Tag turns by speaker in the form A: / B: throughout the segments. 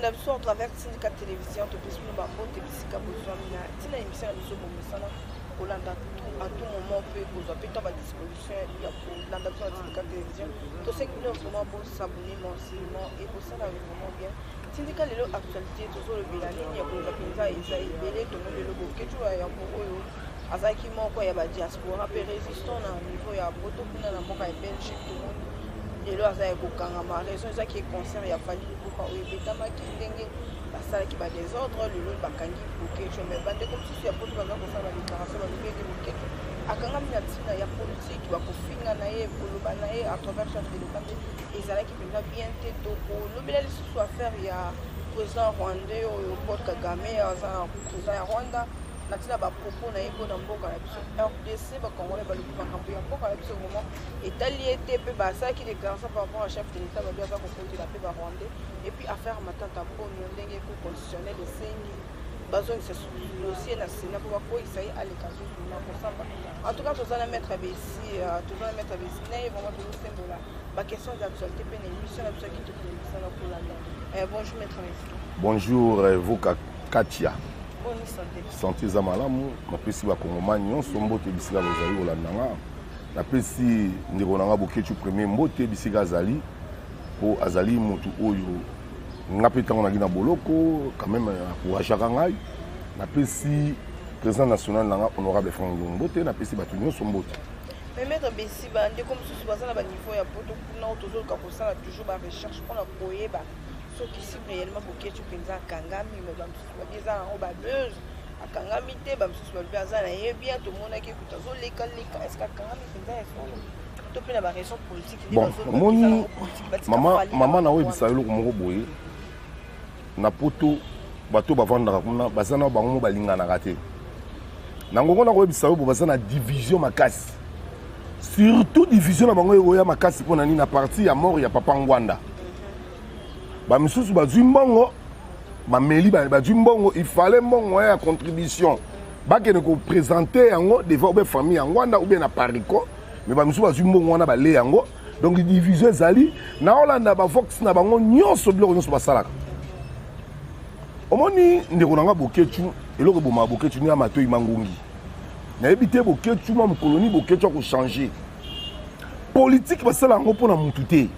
A: Bozolanda biso à travers Tindika Télévision, topesi bino bambote bisika bozwami na ntina émission na biso bomesana kolanda à tout moment mpe kozwa mpe to badisposition ya kolanda biso na Tindika Télévision. Tosengi bino vraiment bosabonner mensuellement et kosala vraiment bien. Tindika lelo actualité, tozolobela nini ya koloba mpenza eza ebele. Tomoni lelo Boketshu ya Yambo oyo azalaki moko ya badiaspora mpe résistant na niveau ya poto kuna na mboka ya Belgique. Tomoni lelo aza ya kokangama. Raison ezaki concert ya Fally Ipupa oyo ebetamaki, ndenge basalaki badésordre. Lelo bakangi Boketshu, mais bandeko mosusu ya poto baza kosala badéclaration, balobi ete Boketshu akangami na ntina ya politike. Bakofinga na ye, koloba na ye à travers chef de l'État nde ezalaki mpenza bien te. Tokolobela lisusu affaire ya président rwandais oyo Paul Kagame, aza président ya Rwanda, na ntina bapropos na ye mpona mboka na biso RDC. Bacongolais balobi makambo ya mboka na biso vraiment etali ye te, mpe basalaki déclaration par rapport à chef de l'État, babi aza kokotela mpe barwandais. Et puis affaire Matata Ponyo, ndenge Cour constitutionnel esengi bazongisa dossier na Sénat mpo bakweyisa ye, aleka zuzu na kosamba. En tout cas, toza na maître Besi, toza na maître Besi na ye. Vraiment tozosembola baquestion d'actualité mpe na émission na biso ya kitoko na kolanda. Bonjour maître Besi.
B: Bonjour vous Katia.
A: Boni santé?
B: Santé eza malamu. Napesi bakongomani nyonso mbote bisika bozali kolanda nga. Napesi ndeko na nga Boketshu Premier mbote bisika azali, mpo azali motu oyo nga mpe ntango naki na boloko quand même encourageaka ngai. Napesi président national na nga, honorable Frank Ngongo, mbote. Napesi bato nyonso mbote.
A: Mais maître Besi, bandeko mosusu baza na baniveau ya poto kuna oyo tozoluka kosala toujours barecherche mpona koyeba soki si réellement Boketshu mpenza akangami. Mais bamosusu babi eza yango babuse, akangami te. Bamosusu balobi aza na ye bien, tomonaki ekuta azolekaleka. Est ce que akangami mpenza ya solo to mpe na baraison politique?
B: Bon, omoni mama, mama na oyebisa eloko moko boye. Na poto, bato bavandaka kuna baza na bango mo balinganaka te. Na ngongo na koyebisa yo bo, baza na division makasi, surtout division na bango ekoya makasi. Mpo na nini? Na partie ya mort ya papa Ngwanda, bamisusu bazwi mbongo, bameli, bazwi mbongo. Ifale mbongo ya contribution bakende koprésenter yango devant ou bien famille ya Ngwanda ou bien na Apareco, mais bamisusu bazwi mbongo wana, bale yango. Donc division ezali. Naolanda bavox na bango nyonso, biloko nyonso basalaka. Omoni ndeko na nga Boketshu, eloko ebomaka Boketshu ni ya matoi mangungi. Nayebi te Boketshu ma mokolo ni Boketshu akochange. Politike basala yango mpo na mutu te,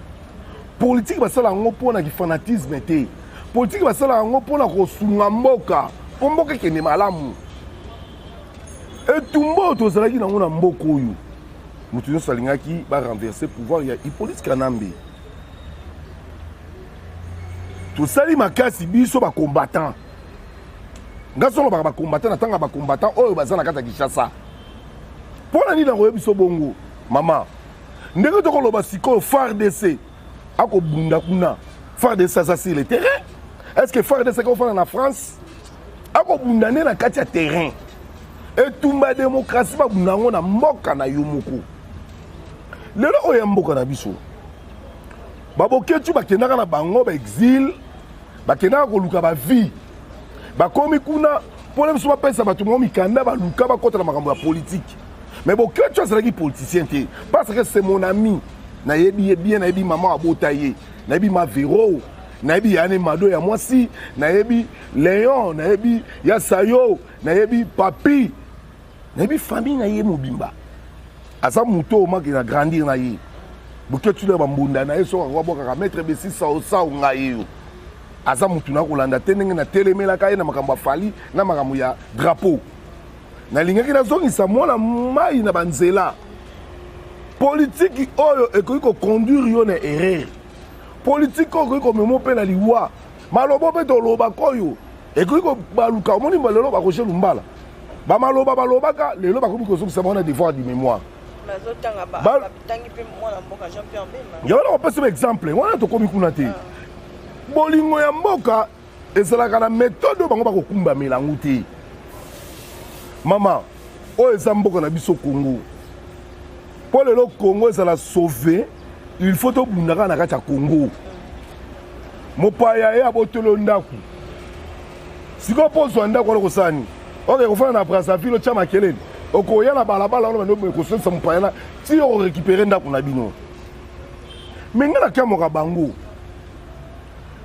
B: politike basala yango mpo na kifanatisme te, politike basala yango mpo na kosunga mboka, mpo mboka ekende malamu. Etumba oyo tozalaki nango na mboka oyo, moto nyonso alingaki barenverser pouvoir ya Hippolyte Kanambe. Tosali makasi biso bacombattant. Nga so lobaka bacombattant na ntango ya bacombattant oyo baza na kati ya Kinshasa. Mpo na nini nakoyebi biso bongo, mama? Ndenge tokoloba sikoyo, FARDC akobunda kuna, FARDC aza sur le terrain. Est ce que FARDC akofanda na France? Akobunda nde na kati ya terrain. Etumba ya démocratie, babunda yango na mboka na yo moko. Lelo oyo ya mboka na biso, baBoketshu bakendaka na bango baexil, bakendaka koluka bavie. Bakomi kuna mpona biso bapesa bato moko mikanda, baluka bakɔta na makambo ya politike. Mais Boketshu azalaki politicien te, parce que c'est mon ami, nayebi ye bien, nayebi mama abota ye, nayebi ma Vero, nayebi yane Mado ya mwasi, nayebi Léon, nayebi ya Sayo, nayebi Papi, nayebi famille na ye mobimba. Aza moto oyo maki na grandir na ye. Boketshu na bambunda na ye, soki akobwakaka maître Besi saosao, ngai ye yo aza motu na kolanda te. Ndenge natelemelaka ye na makambo ya Fally, na makambo ya drapeau, nalingaki nazongisa mwana mai na banzela. Politiki oyo ekoki koconduire yo na erreur, politiki oyo ekoki komema mpe na liwa. Maloba mpe tolobaka oyo ekoki kobaluka. Omoni lelo baRoger Lumbala, bamaloba balobaka, lelo bakomi kozongisa bango na devoir du mémoire. Yango na kopesa ba exemple wana, tokomi kuna te. Bolingo ya mboka ezalaka na méthode oyo bango bakokumbamela yango te. Mama, oyo eza mboka na biso Congo. Mpo lelo Congo ezala sauvé, il faut tobunda kaka na kati ya Congo. Mopaya ye abotoli ndako. Sikoyo mpo ozwa ndako wana, kosala nini? Oke kofanda na Brazzaville, otya makelele, okoya na balabala wana, bando kosolisa mopaya na ti okorécupérer ndako na bino. Mais ngai nakamwaka bango.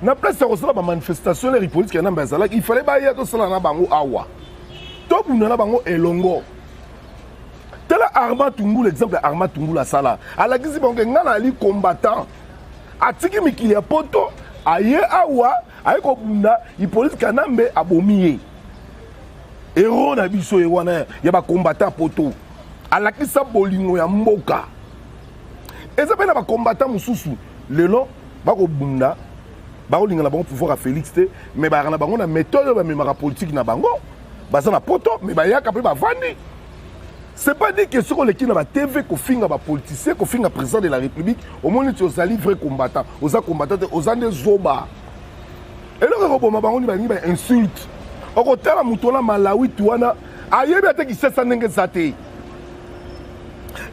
B: Na place ya kosala bamanifestation lere Hippolyte Kanambe azalaki, il fallait baya tosala na bango awa, tobunda na bango elongo. Tala Armand Tungulu, exemple ya Armand Tungulu, asala, alakisi bango ke ngai nali combattant. Atiki mikili ya poto, aye awa, aye kobunda. Hippolyte Kanambe abomi ye. Héros na biso ye wana ya bacombattant poto, alakisa bolingo ya mboka. Eza mpe na bacombattant mosusu lelo bakobunda, bakolinga na bango pouvoir ya Félix te, mais bayaka na bango na méthode oyo bamemaka politique na bango. Baza na poto, mais bayaka mpe bavandi. C'est pas dit que soki oleki na batv kofinga bapoliticien, kofinga président de la République, omoni ti ozali vrai combattant. Oza combattant te, oza nde zoba. Eloko ekoboma bango ni balingi bainsulte. Okotala moto wana Malawi tu wana, ayebi ate Kisasa ndenge eza te,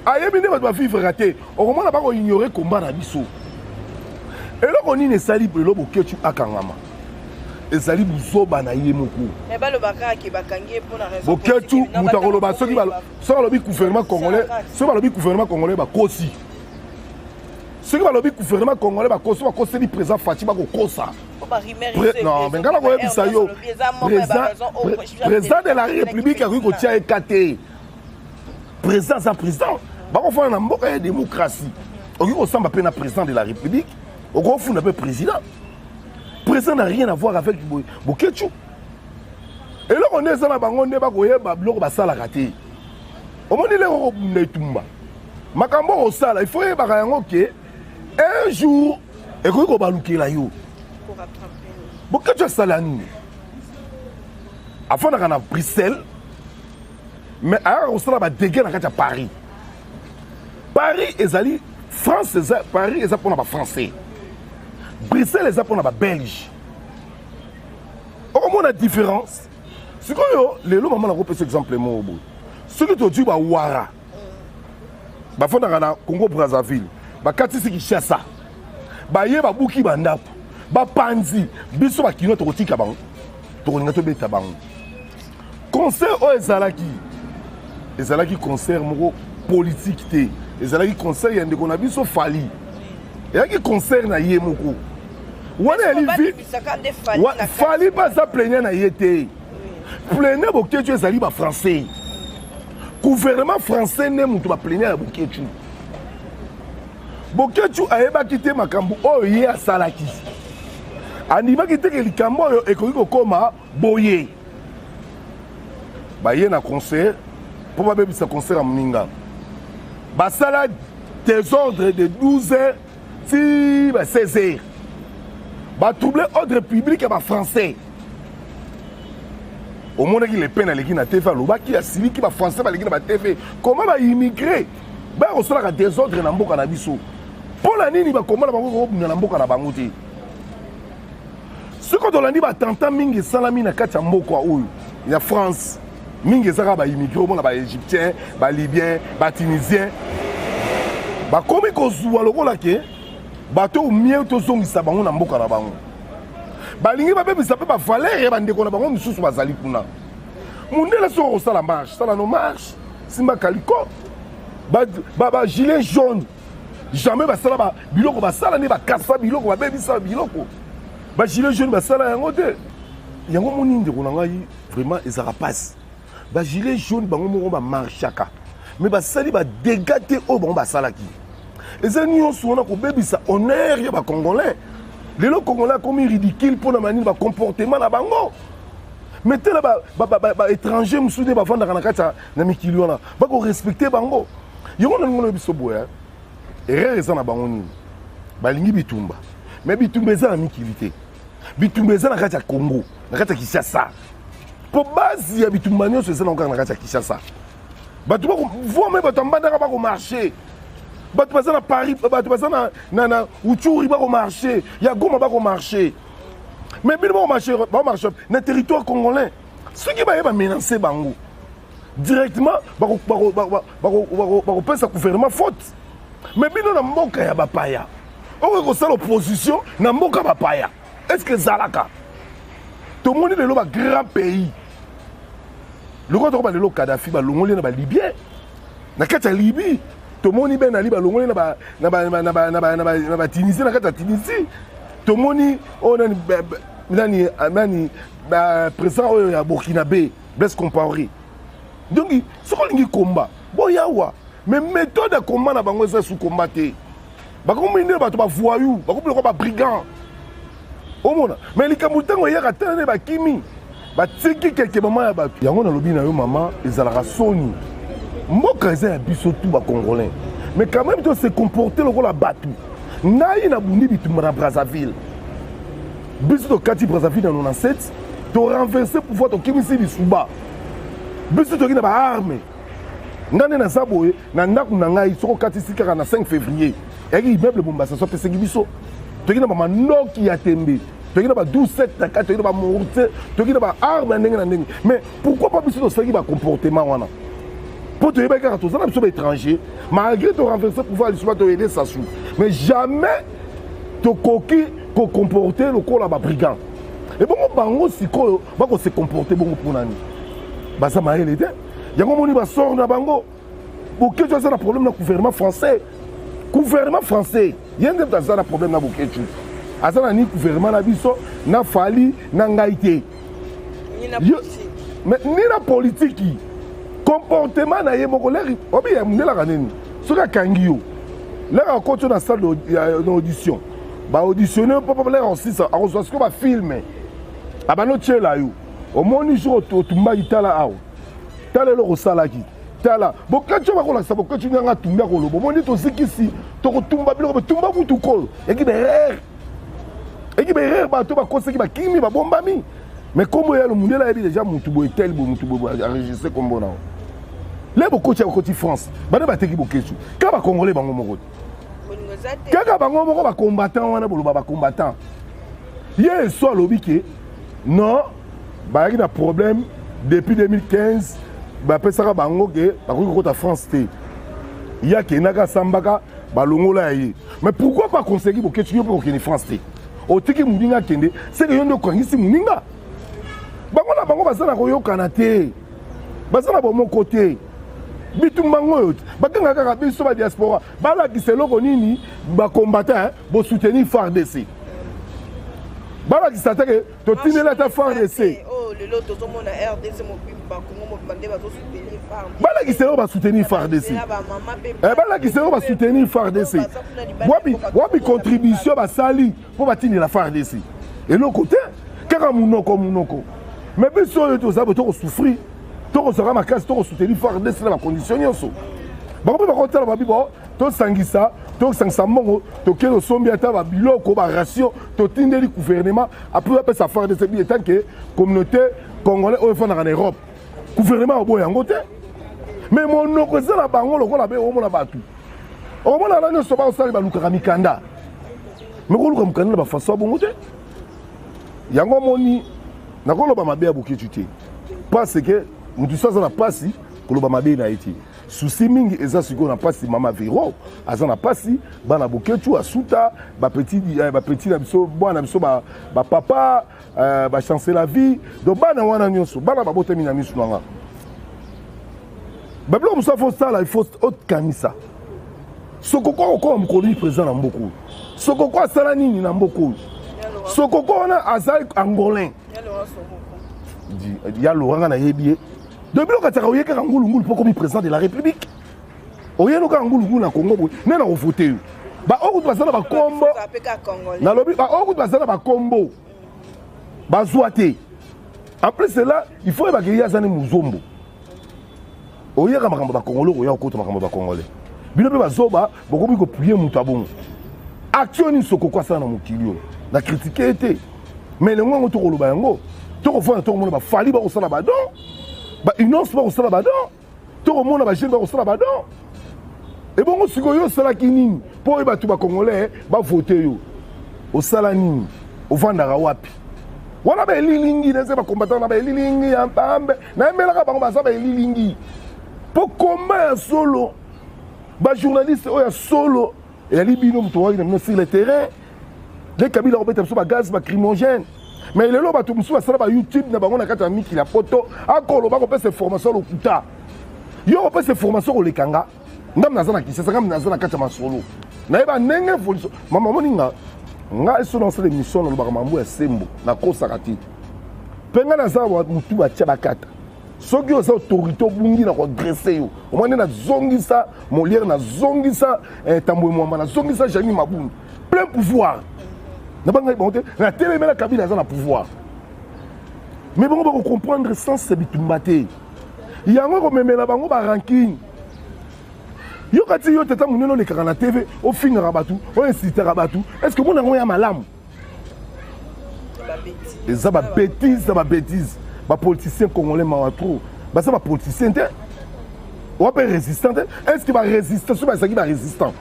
B: ayebi nde bato bavivreka te. Okomona bakoignore komba na biso. Eloko nini esali lelo Boketshu akangama? Ezali buzoba na ye moko.
A: Mais balobaka ke bakangi ye mpona raison
B: Boketshu
A: politique.
B: Moto akoloba soki balobi gouvernement congolais, soki balobi gouvernement congolais, bakosi. Soki balobi gouvernement congolais, bakosi. Bakoseli président Fatshi, bakokosa. Non, mais ngai nakoyebisa yo, président de la République akoki kotia eka te. Président aza président, bakofanda na mboka ya démocratie. Okoki kosamba mpe na président de la République, okofunda mpe président. Président n'a rien à voir avec Boketshu. Eloko nde eza na bango nde bakoyeba biloko basalaka te. Omoni leko kobunda etumba, makambo okosala, il faut oyebaka yango ke un jour ekoki kobalukela yo. Boketshu asala nini? Afandaka na Bruxelles, mais ayaka kosala badégâts na kati ya Paris. Paris ezali France, eza Paris eza mpona bafrançais, Bruxelles eza mpona babelge. Okomona différence. Sikoyo lelo, mama, nakopesa exemple moko boye. Soki tozwi bawara bafandaka na Congo Brazzaville, bakatisi Kinshasa, baye babuki bandako, bapanzi biso bakino, tokotika bango, tokolinga tobeta bango. Concert oyo ezalaki concert moko politique te, ezalaki concert ya ndeko na biso Fally, ezalaki concert na ye moko wana. Yali Fally mpe aza plaignant na ye te. Plaignant Boketshu ezali bafrançais, gouvernement français nde moto baplaignant ya Boketshu. Boketshu ayebaki te makambo oyo ye asalaki, andimaki te ke likambo oyo ekoki kokóma boye. Baye na concert mpo babebisa concert ya moninga, basala désordre de 12 heures ti ba 16 heures, batrouble ordre public ya bafrançais. Omonaki Le Pen aleki na TV, alobaki, asiliki. Bafrançais baleki na batv, comment baimmigré baya kosalaka désordre na mboka na biso? Mpo na nini bakoma na bango kobunda na mboka na bango te? Soki tolandi batanta mingi esalami na kati ya mboka oyo ya France, mingi eza kaka baimmigré. Omona baégyptien, balibyen, batunisien bakomi kozwa lokola ke bato oyo mie tozongisa bango na mboka na bango. Balingi babebisa mpe bavaleur ya bandeko na bango misusu bazali kuna. Mundele soki okosala marche, sala no marche, simba kaliko. Bagilet jaune jamais basala biloko basala nde bakasa biloko, babebisa biloko. Bagilet jaune basala yango te. Yango moni, ndeko na ngai, vraiment ezalaka mpasi. Bagilet jaune bango moko bamarchaka, mais basali badégâts te. Oyo bango basalaki eza nyonso wana kobebisa honneur ya bacongolais. Lelo congolais akomi ridicule mpona manini? Bacomportement na bango. Mais tala baétranger mosusu nde bavandaka na kati na mikili wana, bakorespecte bango. Yango na ningo na biso boye, erreur eza na bango nini? Balingi bitumba, mais bitumba eza na mikili te. Bitumba eza na kati ya Congo, na kati ya Kinshasa, mpo base ya bitumba nyonso eza nango kaka na kati ya Kinshasa. Bato vomi, bato ya Mbandaka bakomarche, bato baza na Paris, bato baza na Ituri bakomarche, ya Goma bakomarche, mais bino bakomarche na territoire congolais. Soki baye bamenace bango directement, bakopesa gouvernement faute. Mais bino na mboka ya bapaya, okoki kosala opposition na mboka bapaya? Est ce que ezalaka? Tomoni lelo bagrand pays lokola tokoba lelo Kadafi balongoli na balibien na kati ya Libye, tomoni Ben Ali balongoli na batunisien na kati ya Tunisie. Tomoni oyo nani, nani, nani, président oyo ya Burkinabé, Blaise Compaoré. Donc soki olingi combat, boyawa, mais méthode ya combat na bango eza su combat te. Bakomi nde bato bavoyou, bakomi lokola babrigand, omona. Mais likambo ntango eyaka, tala nde bakimi, batiki keke mama ya bato. Yango nalobi na yo mama, ezalaka soni. Mboka eza ya biso tu bacongolais, mais quand même to se comporte lokola bato. Ngai nabundi bitumba na Brazzaville. Biso tokati Brazzaville na 97, torenverse pouvoir, tokimisi lisuba. Biso toki na baarmes. Ngai nde naza boye na ndako na ngai. Soki okatisi kaka na 5 février, eyaki immeuble Mombasa, so apesaki biso. Toki na bamandoki ya tembe, toki na ba 12 7 na kati, toki na bamortier, toki na baarme ya ndenge na ndenge. Mais pourquoi pas biso tosalaki bacomportement wana? Mpo toyebaki kaka toza na biso baétranger. Malgré torenverse pouvoir lisuba, toyede Sassou, mais jamais tokoki kocomporte lokola babrigand. Ebongo bango sikoyo bakose comporte bongo mpo nani? Baza mayele te. Yango moni basort na bango. Boketshu aza na problème na gouvernement français. Gouvernement français ye nde moto aza na problème na Boketshu. Aza na ni gouvernement na biso, na Fali na ngai te, mais ni na politiki. Comportement na ye moko, lere obi ndelaka nini, soki akangi yo, lere akoti yo na salle ya audition, baauditionne mpo lere osisa, akozwa sikoyo bafilme, abandi otiela yo. Omoni jour otumbaki, tala awa, tala eloko osalaki, tala Boketshu. Bakolakisa Boketshu ndenge atumbi, akoloba: "Omoni, tozikisi, tokotumba biloko, tumba mutuka oyo." Eki baerreur, eki baerreur. Bato bakosaki, bakimi, babombami, mais kombo ya mundele ayebi déjà mutu boye, tel boye, mutu boye, enregistre kombo na le bokoti. Akokoti France, bana bateki Boketshu kaka bacongolais bango moko te, kaka bango moko bacombattant wana. Boloba bacombattant, ye eso alobi ke non, bayaki na problème depuis 2015, bapesaka bango ke bakoki kokota France te. Ye akendaka, asambaka, balongola ya ye. Mais pourquoi pas conseiller Boketshu, yo mpe kokende France te? Otiki moninga akende, seke yo nde okangisi moninga. Bango na bango baza na koyokana te, baza na bomoko te. Bitumba ngo oyo bakanga kaka biso badiaspora, balakisa eloko nini? Bacombattant bosoutenir FARDC, balakisa te ke totindeli ata FARDC.
A: Lelo tozomona RDC mobimba, Kongo mobimba nde bazosoutenir FARDC.
B: Balakisa eloko basoutenir FARDC, balakisa eloko basoutenir FARDC. Wapi, wapi contribution basali mpo batindela FARDC? Eloko te, kaka monoko monoko. Mais biso oyo toza boye, tokosouffrir, tokozwaka makasi, tokosoutenir FARDC na bacondition nyonso. Bango mpe bakotala babi bo tosangisa, tosangisa mbongo, tokei tosombi ata babiloko, baration, totindeli gouvernement. Après bapesa FARDC bi etant que communauté congolais oyo efandaka na Europe. Gouvernement oboya yango te, mais monoko eza na bango lokola be. Omona bato, omona na nyonso bakosala, balukaka mikanda, me koluka mokanda na bafaçon ya bongo te. Yango omoni, nakoloba mabe ya Boketshu te, parce que motu so aza na mpasi, koloba mabe na ye te. Susi mingi eza sikoyo na mpasi. Mama Vero aza na mpasi, bana Boketshu, asuta bapeti na biso, bwana biso, bapapa, bachance la vie. Donc bana wana nyonso, bana babotami na miso nanga. Babiloko mosusu afo osala, il faut okanisa. Sokoko akokoma mokolo nini président na mboka oyo? Sokoko asala nini na mboka oyo? Sokoko wana aza angolais ya Laurent, nga nayebi ye. Donc biloko atiaka, oye kaka ngulungulu mpo komi président de la République, oyeno kaka ngulungulu na Congo boye nde na kovote yo. Baoyo kutu baza na bakombo, nalobi baoyo kutu baza na bakombo bazwa te. En plus cela, il faut oyebaka ye aza ne mozombo. Oyaka makambo bacongolais, okoya kokota makambo bacongolais. Bino mpe bazoba, bokomi kopuye moto abongo. Action nini Sokoko asala na mokili oyo? Na kritike ye te, mais lengo yango tokoloba yango, tokofanda, tokomona bafali bakosala badon, bainonce bakosala badon, tokomona bajeune bakosala badon. Ebongo sikoyo yo osalaki nini mpo oyo bato bacongolais bavote yo? Osala nini? Ovandaka wapi? Wana baelilingi nase bacombattant na baelilingi ya mpambe nayembelaka bango, baza baelilingi. Mpo komba ya solo, bajournaliste oyo ya solo eyali bino, moto waki na bino sur le terrain. Le Kabila kobeta biso bagaz lacrymogène, mais lelo bato mosusu basala bayoutube na bango na kati ya mikili ya poto, akoloba kopesa information lokuta. Yo kopesa information koleka nga. Ngam naza na Kinshasa, ngam naza na kati ya masolo, nayeba ndenge évolution. Mama, moninga Ngai so nasala émission, nalobaka mambo ya sembo, nakosaka te. Mpe ngai naza motu batya bakata. Soki oza autorité, obungi na koadresser yo. Omoi nde nazongisa Molière, nazongisa Tambwe Mwamba, nazongisa Jeanine Mabundu, plein pouvoir na bangai bango te. Natelemela Kabila, aza na pouvoir, mais bango bakocomprendre sens ya bitumba te. Yango ekomemela bango barancune. Yoka ti yo tata monene, olekaka na TV, ofingaka bato, oinsultaka bato. Est ce que omona yango ya malamu? Eza babêtise na babêtise. Bapoliticien congolais, mawa trop. Baza bapoliticien te, owa mpe résistant te. Est ce que barésistant, soki bazalaki barésistant,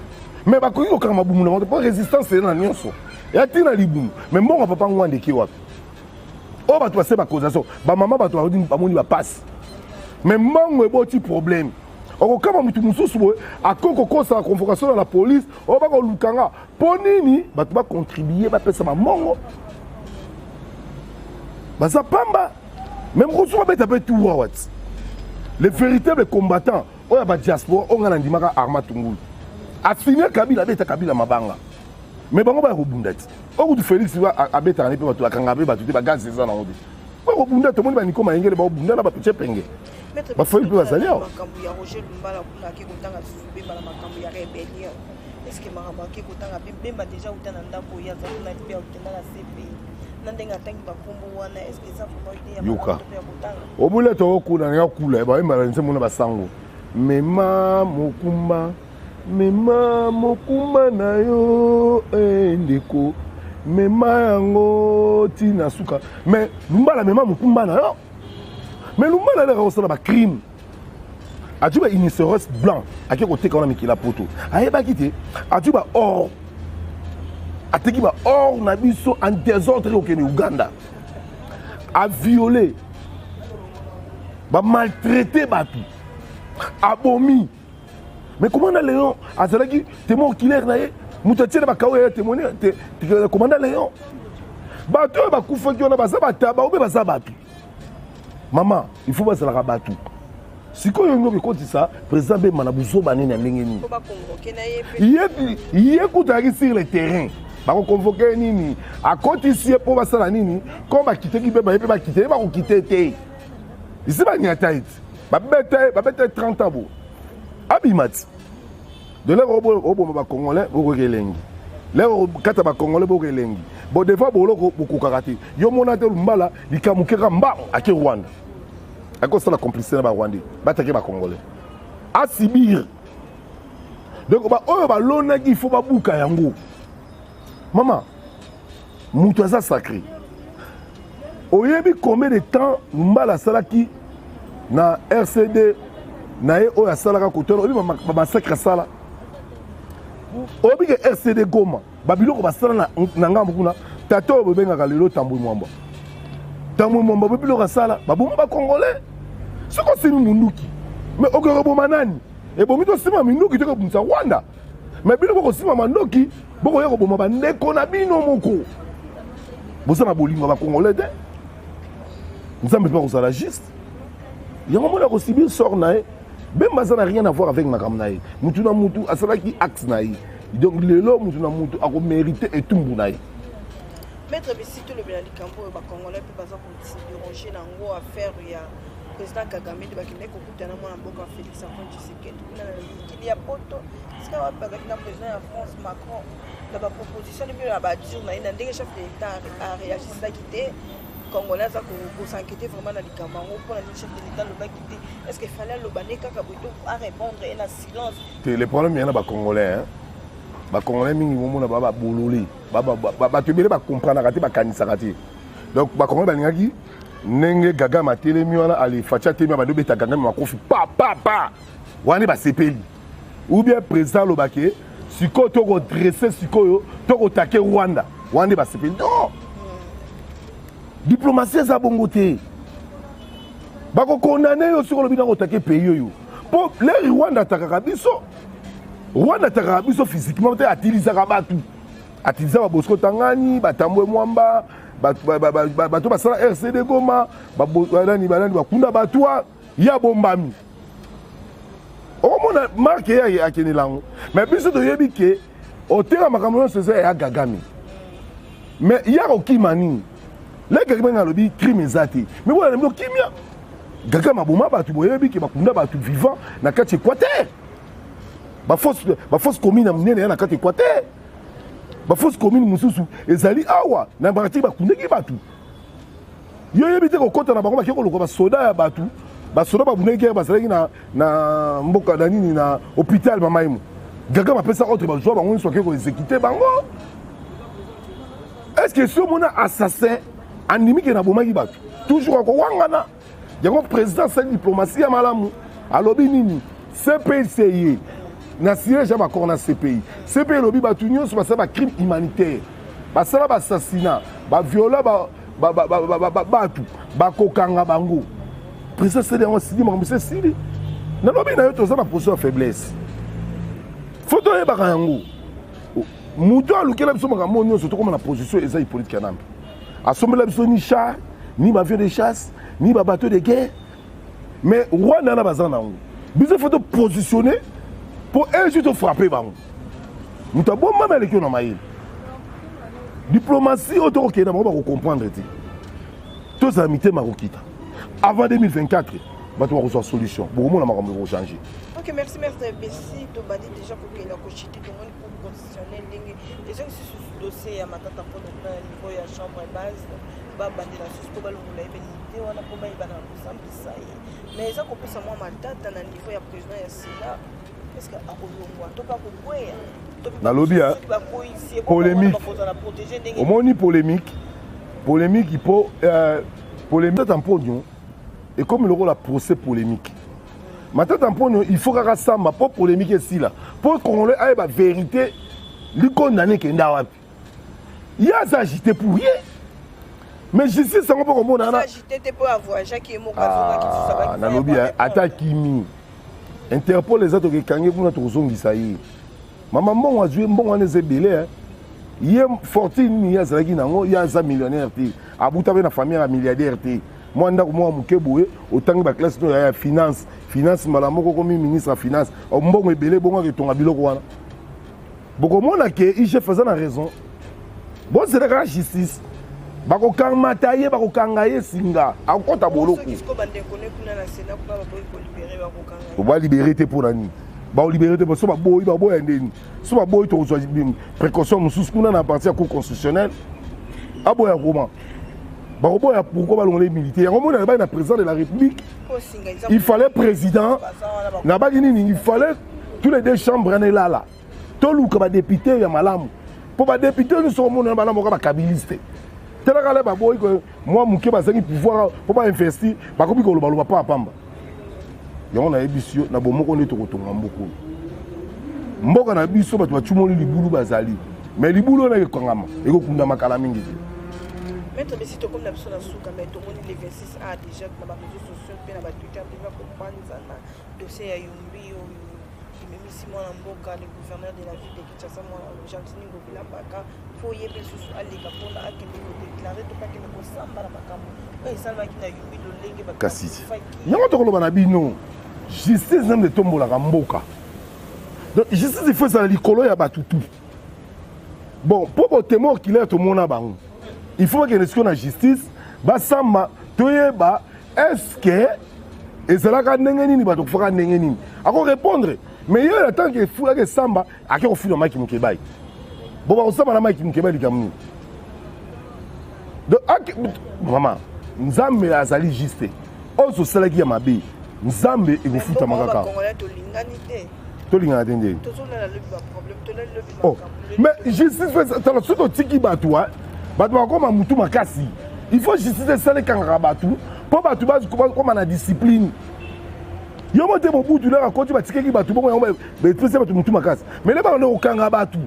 B: mais bakoki kokanga mabumu na bango te? Mpo résistance eza na nyonso, ya ntina libumu. Mais mbongo papa Ngwanda eke wapi? Oyo bato base bacausation, bamama, bato bamoni bapasi, mais mbongo eboti problème. Okokama motu mosusu boye akoki kokosala convocation na la police oyo bakolukanga. Mpo nini bato bacontribue, bapesa bamongo, baza pamba? Mais mosusu babeta mpe tour awa ti le véritable combattant oyo ya badiaspora oyo ngai nandimaka, Arma Tungulu, asigne Kabila, abeta Kabila mabanga, mais bango baya kobunda ti oyo kutu Félix abetaka ne mpe bato akangaka mpe bato te. Bagaz eza nango te oyo kobunda. Tomoni baniko mayengele baobunda na bapitie penge, bafoi mpe bazali awa.
A: Makambo ya Roger Lumbala kuna, ake kotanga lisusu Bemba na makambo ya rébellion. Est ce que makambo ake kotanga Bemba déjà uta na ndako oyo aza kuna mpe akenda na CPI na ndenge atangi bakombo wana, est ce que eza vraiment idée ya
B: Yoka.
A: malamu to mpe ya kotanga?
B: Obula tokokula nga kula, bayembala nzembo na basango: mema mokumba, mema mokumba na yo, ndeko, mema yango ntina suka. Mais Lumbala, mema mokumba na yo. Mais Lumbala alaka kosala bacrime, azwi ba rhinocéros blanc, ake koteka wana mikili ya poto. Ayebaki te azwi ba or, ateki ba or na biso en désordre, kokende Uganda, aviole, bamaltraite bato, abomi. Mais commandant Léon azalaki témoin oculaire na ye, moto atiele bakao ya témoigner. Commandant Léon, bato oyo bakufaki wana baza bataba obe baza bato. Mama, il faut bazalaka bato. Sikoyo nyoka ekotisa président Bemba na buzoba nini ya ndenge nini?
A: Mpo baconvoke na ye mpe.
B: Ye kutu ayaki sur le terrain, bakoconvoke nini? Akotisi ye mpo basala nini? Comme bakiteki Bemba, ye mpe bakite ye, bakokite te. Isi banyata ye ti babeta ye, babeta ye 30 ans bo abima ti de lere. Oboma bacongolais, bokoka elengi lere kata bacongolais, bokoka elengi bo devant boloko, bokokaka te. Yo mona te, Lumbala, likambo keka mbango ake Rwanda, akosala complicité na barwandais, batake bacongolais asibir. Donc baoyo balonaki, il faut babuka yango. Mama, moto aza sacré. Oyebi combien de temps Lumbala asalaki na RCD na ye oyo asalaka kotala? Oyebi bamassacre asala? Oyebi ke RCD Goma, babiloko basala na ngambo kuna? Tata oyo bobengaka lelo Tambwe Mwamba, Tambwe Mwamba, boyebi biloko asala? Baboma bacongolais. Soki osimi munduki, mais okoki koboma nani? Ebongi tosima minduki te kobundisa Rwanda, mais bino bokosima mandoki, bokoya koboma bandeko na bino moko. Boza na bolingo ya bacongolais te. Nzambe mpe akozala juste. Yango mona akosubir sort na ye. Bemba aza na rien à voir avec makambo na ye. Mutu na mutu asalaki acte na ye, donc lelo mutu na mutu akomérite etumbu na ye.
A: Maître Bisi, tolobela likambo oyo bacongolais mpe baza kodéranger nango, affaire ya président Kagame nde bakendaki kokutana mwana mboka Félix Antoine Tshisekedi kuna na mikili ya poto, esika wapi bazalaki na président ya France Macron, na baproposition nde na badire na ye, na ndenge chef de l'État aréagisaki te. Congolais aza kos'inquiéter vraiment na likambo yango. Mpona nini chef de l'État alobaki te? Est ce que fallait aloba nde kaka boye to arépondre ye na silence?
B: Te, le problème ya na bacongolais, hein? Bacongolais mingi bomona baa babolole, bato ebele bakomprenaka te, bakanisaka te. Donc bacongolais balingaki ndenge Kagame atelemi wana, ale Fatshi atelemi, bandi obeta Kagame makofi pa pa pa wana, basepeli. Ou bien président alobaki sikoyo tokodresse, sikoyo tokotake Rwanda, wana nde basepeli. Non, diplomatie eza bongo te. Bakokondane yo soki olobi nango otake pays oyo, mpo lere Rwanda atakaka biso, Rwanda atakaka biso physiquement te, atilisaka bato, atilisa babosco Tangani, batambwe Mwamba, bato basala RCD Goma, banani banani, bakunda batwa ya bombami. Okomona marke ye akendela yango. Mais biso toyebi ke oteka makambo nyonso eza ya Kagame. Mais ye akokima nini? Leke benga alobi crime eza te, mais boya na bino kimia. Kagame aboma bato, boyebi ke bakunda bato vivant na kati Équateur, bafosse commune ya monene ya na kati Équateur, bafosse commune mosusu ezali awa na parti, bakundaki bato. Yo oyebi te, kokɔta na bango, bake koluka basoda ya bato, basoda babundaki guerre, bazalaki na mboka na nini, na hôpital Mamaimo. Kagame apesa ordre, bazwa bango nyonso, bake koexécuter bango. Est ce que si omona assassin andimi ke nabomaki bato, toujours akowangana yango? Président asali diplomatie ya malamu. Alobi nini? CPI ye na siège ya baaccord na CPI. CPI elobi bato nyonso basala bacrime humanitaire, basala baassassinat, baviola bato, bakokanga bango. Président asali yango, asili makambo esi esili. Nalobi na yo, toza na position ya faiblesse, faut toyebaka yango. Moto alukela biso makambo nyonso, tokóma na position eza Hippolyte Kanambe. Asombela biso ni char, ni baavion de chasse, ni babateau de guerre, mais Rwanda na baza nango. Biso faut topositionne mpo un jour tofrappe bango. Moto abombami aleki yo na mayele. Diplomatie oyo tokokende na bango, bakocomprendre te. Tozala mitema kokita. Avant 2024, bato bakozwa solution, bokomona makambo ekochange.
A: Ok, merci maître Bessi. Tobandi déjà kokende kochite. Tomoni Cour constitutionnel ndenge eza lisusu dossier ya Matata mpona kuna na niveau ya chambre basse, babandela susu mpo balongola ye immunité wana mpo bayebana na kosambisa ye. Mais eza kopesa mwa matata na niveau ya président ya Sénat. Est ce que akolongwa to mpe akokweya?
B: Nalobi ya polémique, omoni polémique, polémique mpo polémique. Matata Mponio ekomi lokola procès polémique. Matata Mponio, il faut kaka samba mpo polémique esila, mpo Congolais ayeba vérité. Likondane ekenda wapi? Ye aza agité pour ye, mais justice yango mpo komona. Nalobi ata kimi Interpol eza, tokekange kuna, tokozongisa ye. Mama, mbongo azwi, mbongo wana eza ebele. Ye fortune nini ye azalaki nango? Ye aza millionnaire te, abuta mpe na famille ya milliardaire te. Mwa ndako moko moke boye, otangi baclasse to ya finance, finance, mbala moko komi ministre ya finance. Mbongo ebele bongo aketonga biloko wana. Bokomona ke IGF aza na raison. Bozela kaka justice, bakokamata ye, bakokanga ye singa, akokɔta boloko. Balibérer te mpo na nini? Baolibérer te so baboyi, baboya ndeni? So baboyi, tokozwa précaution mosusu kuna na partie ya Cour constitutionnelle. Aboya koma bakoboya, pourquoi balongola immunité yango? Moni alobaki na président de la République, il fallait président nabaki nini, il fallait tous les deux chambres wana elala, toluka badéputé ya malamu, mpo badéputé nyonso omona bana moko bakabiliste telaka le baboyi mwa moke, bazangi pouvoir mpo bainvestir, bakomi kolobaloba pa pamba. Yango nayebisi yo, na bomoko nde tokotonga mboka oyo, mboka na biso. Bato bacumoli libulu bazali, mais libulu wana ekokangama, ekokundama kala mingi te.
A: Maître Besi, tokomi na biso na suka, mais tomoni le 26 a déjà na baréseaux sociaux mpe na batwitter mpe bakopanzana dossier ya Yumbi oyo ememisi mwana mboka, le gouverneur de la ville de Kinshasa, mwana Gentiny Ngobila Mbaka. Fo oyeba lisusu aleka mpona akende kodéclarer to mpe akende kosamba na makambo oyo esalamaki na Yumbi, lolenge
B: Kasi yango tokoloba na bino, justice nde etombolaka mboka. Donc justice, il faut ezala likolo ya bato tu. Bon, mpo botémoin oculaire tomona bango, il faut bakende sikoyo na justice, basamba, toyeba est ce que ezalaka ndenge nini, bato kufaka ndenge nini, akorépondre. Mais ye na tant que fulaka esamba, ake kofula Mike Mukebayi. Bo bakosamba na Mike Mukebayi likambo nini? Donc vraiment, Nzambe azali juste. Oyo tosalaki ya mabe, Nzambe ekofutama kaka. Tolingana te ndeni. Oh, mais justice, tala, soki totiki bato, bato bakoma mutu makasi. Il faut justice esala, ekangaka bato mpo bato bakoma na discipline. Yo mo te, Mobutu laka akoti, batikaki bato bongo, yango bepesi bato mutu makasi. Mais le bakende kokanga bato,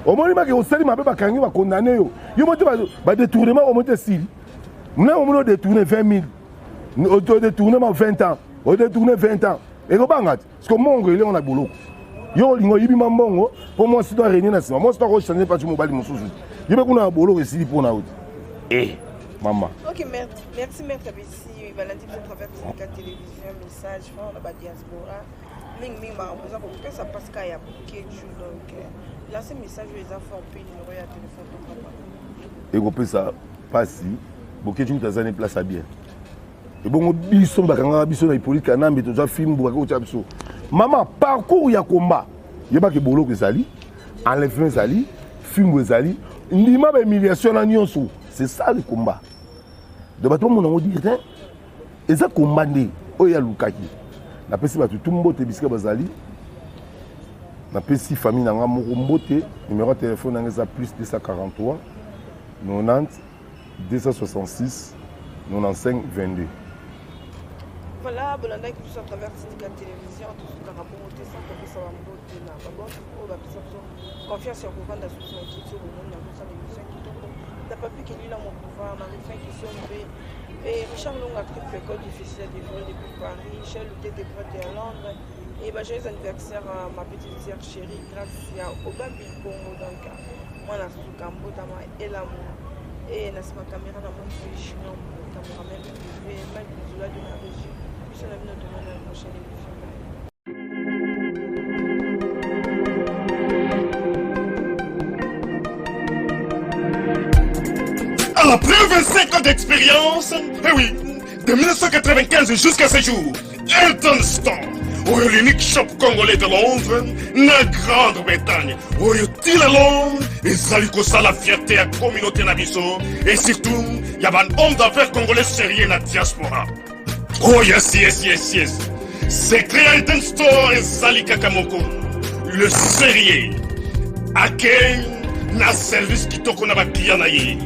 B: omoni bake osali mabe, bakangi, bakondane yo. Yo mo te, badétournement omoni te, esili mna. Omoni odétourne 20 000, odétourne ma 20 ans, odétourne 20 ans, ekobanga te, parce que mbongo elengo na boloko. Yo olingi oyibi ma mbongo mpo mwasi to arenie na nsima, mwasi to akochange mpasi, mobali mosusu yo mpe kuna na boloko, esili mpo na yo te. E mama.
A: Ok, merci, merci maître Besi. Balandi biso travers Tika Télévision. Message fort na badiaspora, mingimingi makambo eza kopesa mpasi ya Bokeju. Donc lance message oyo eza fort mpe numéro ya téléphone to papa.
B: Ekopesa pasi. Boketshu kutu aza ne place ya bien. Ebongo biso bakangaka biso na Hippolyte Kanambe, tozwa fimbu bake kotya biso. Mama, parcours ya combat, yebaka boloko ezali, enlèvement ezali, fimbu ezali, ndima ba humiliation na nyonso. C'est ça le combat. Donc bato bamona yango dire te, eza combat nde oyo alukaki. Napesi bato tu mbote bisika bazali. Napesi famille na nga moko mbote. Numéro ya telefone na nga eza plus 243 90 266 95 22.
A: Voilà, bolandaki biso à travers Tindika Télévision. Tosukaka bongo te sans kopesa bambote na babonso oyo bapesa biso confiance ya kovanda susu na kiti oyo bomoni na kosala émission kitoko, na Papi Kelila Mokouva, Marie-Fin Kisombe et Richard Longa, triple école difficile à dévorer depuis Paris, Michel Lutete Prête à Londres, et bah, joyeux anniversaire à ma petite sœur chérie Gracia Obambi Congo. Donc mwana suka, mbotama elamu. Et na nsima caméra na moni mpe Junior cameraman privé Mike Bizula de la régie. Biso na bino tomona na prochaine émission. Bye.
C: Après 25 ans d'expérience, eh oui, de 1995 jusqu'à ce jour, Elton Store, oyo l'unique shop congolais de Londres, na Grande-Bretagne, oyo ti lelo ezali kosala fierté ya communauté na biso et surtout ya ba homme d'affaires congolais sérieux na diaspora. Oh yes. Secret ya Elton Store ezali kaka moko. Le sérieux. Accueil na service kitoko na baclient na ye.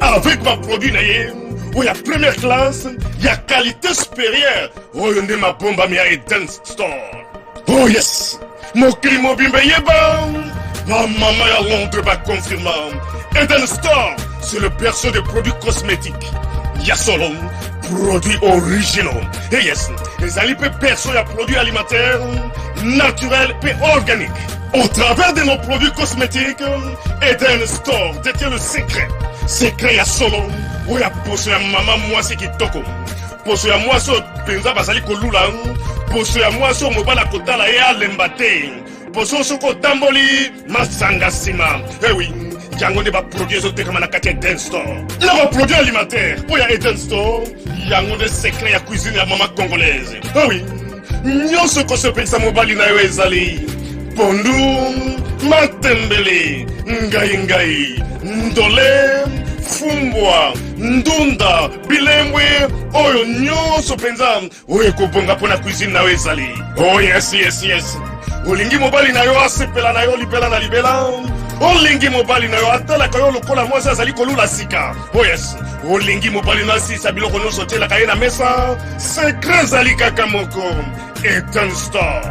C: Avec baproduit na ye oyo ya première classe, ya qualité supérieure, oyo nde mabombami ya Eden Store. Oh yes, mokili mobimba eyeba, bamama ya Londres baconfirma, Eden Store, c'est le berceau des produits cosmétiques ya solo, produits originaux. Et yes, ezali mpe berceau ya produits alimentaires naturels mpe organiques. Au travers de nos produits cosmétiques, Eden Store détient le secret, secret ya solo oyo ya poso ya mama mwasi kitoko, poso ya mwasi oyo mpenza bazali kolula, poso ya mwasi oyo mobali akotala ye alemba te, poso soki otamboli masanga nsima. Ewi, yango nde baproduit ezotekama na kati ya Eden Store, na baproduit alimentaire oyo ya Eden Store. Yango nde secret ya cuisine ya mama congolaise. Ewi, nyonso ekosepelisa mobali na yo ezali pondu, matembele, ngai ngai, ndole, fumbwa, ndunda, bilembwe, oyo nyonso mpenza oyo ekobonga mpo na cuisine na yo ezali. Oh yes, olingi mobali na yo asepela na yo libela na libela, olingi mobali na yo atalaka yo lokola mwasi azali kolula sika. Oh yes, olingi mobali na asilisa biloko nyonso otielaka ye na mesa, secret ezali kaka moko: Eden Store.